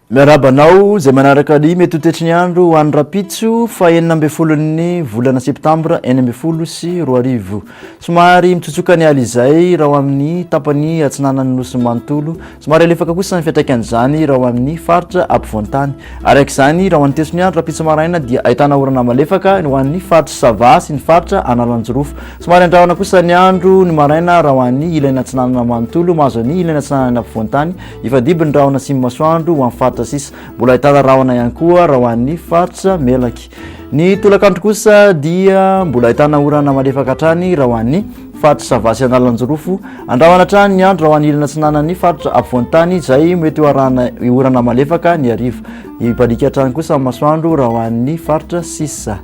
Miarahaba anao izay manaraka ny mety ho toetry ny andro ho an'ny rahampitso faha 16n'ny volana septambra 2016. Somary mitsotsoka ny alizay raha ho amin'ny tapany atsinanan'ny nosy manontolo. Somary alefaka kosa ny fiantraikan'izany raha ho amin'ny faritra ampovoan-tany. Araka izany, raha ho an'ny toetry ny andro rahampitso maraina dia ahitana orana malefaka ho an'ny faritry Sava sy ny faritra Analanjirofo. Somary andrahona kosa ny andro ny maraina raha ho an'ny ilany atsinanana manontolo, mahazo ny ilany atsinanana ampovoan-tany. Hifandimby ny rahona sy ny masoandro ho an'ny faritra sisa. Mbola ahitana rahona ihany koa raha ho an'ny faritra Melaky. Ny tolakandro kosa dia mbola ahitana orana malefaka hatrany raha ho an'ny faritra Sava sy Analanjirofo. Andrahona hatrany ny andro raha ho an'ny ilany atsinanan'ny faritra afovoan-tany izay mety ho arahana orana malefaka ny hariva. Hibaliaka hatrany kosa ny masoandro raha ho an'ny faritra sisa.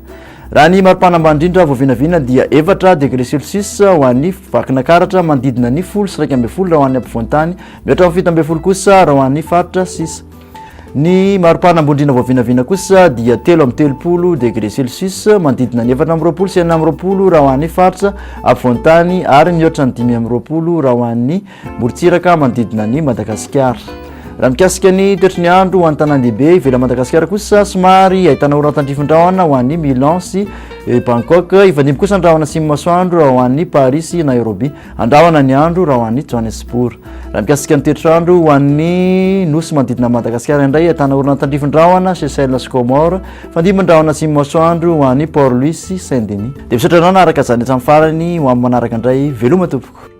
Raha ny maripana ambany indrindra voavinavina dia efatra degré celsius ho an'ny Vakinakaratra, manodidina ny 10 11 raha ho an'ny ampovoan-tany, mihoatra amin'ny 17 kosa raha ho an'ny faritra sisa. Ny maripana ambony indrindra voavinavina kosa dia 33 degré celsius, manodidina ny 24 sy 26 raha ho an'ny faritra afovoan-tany ary mihoatra ny 25 raha ho an'ny morontsiraka manodidina an'i Madagasikara. Raha mikasika ny toetry ny andro ho an'ny tanàn-dehibe ivelan'i Madagasikara kosa, somary ahitana orana tandrifin-drahona ho an'i Milan sy eh, Bangkok. Hifandimby kosa ny rahona sy ny masoandro raha ho an'i Paris sy Nairobi. Andrahona ny andro raha ho an'i Johannesburg. Raha mikasika ny toetr'andro ho an'ny nosy manodidina an'i Madagasikara indray, ahitana orana tandrifin-drahona Seychelles sy Comores. Fandimby ny rahona sy ny masoandro ho an'i Port Louis sy Saint Denis. Dia misaotra anao naharaka izany hatramin'ny farany ho amin'ny manaraka indray. Veloma tompoko.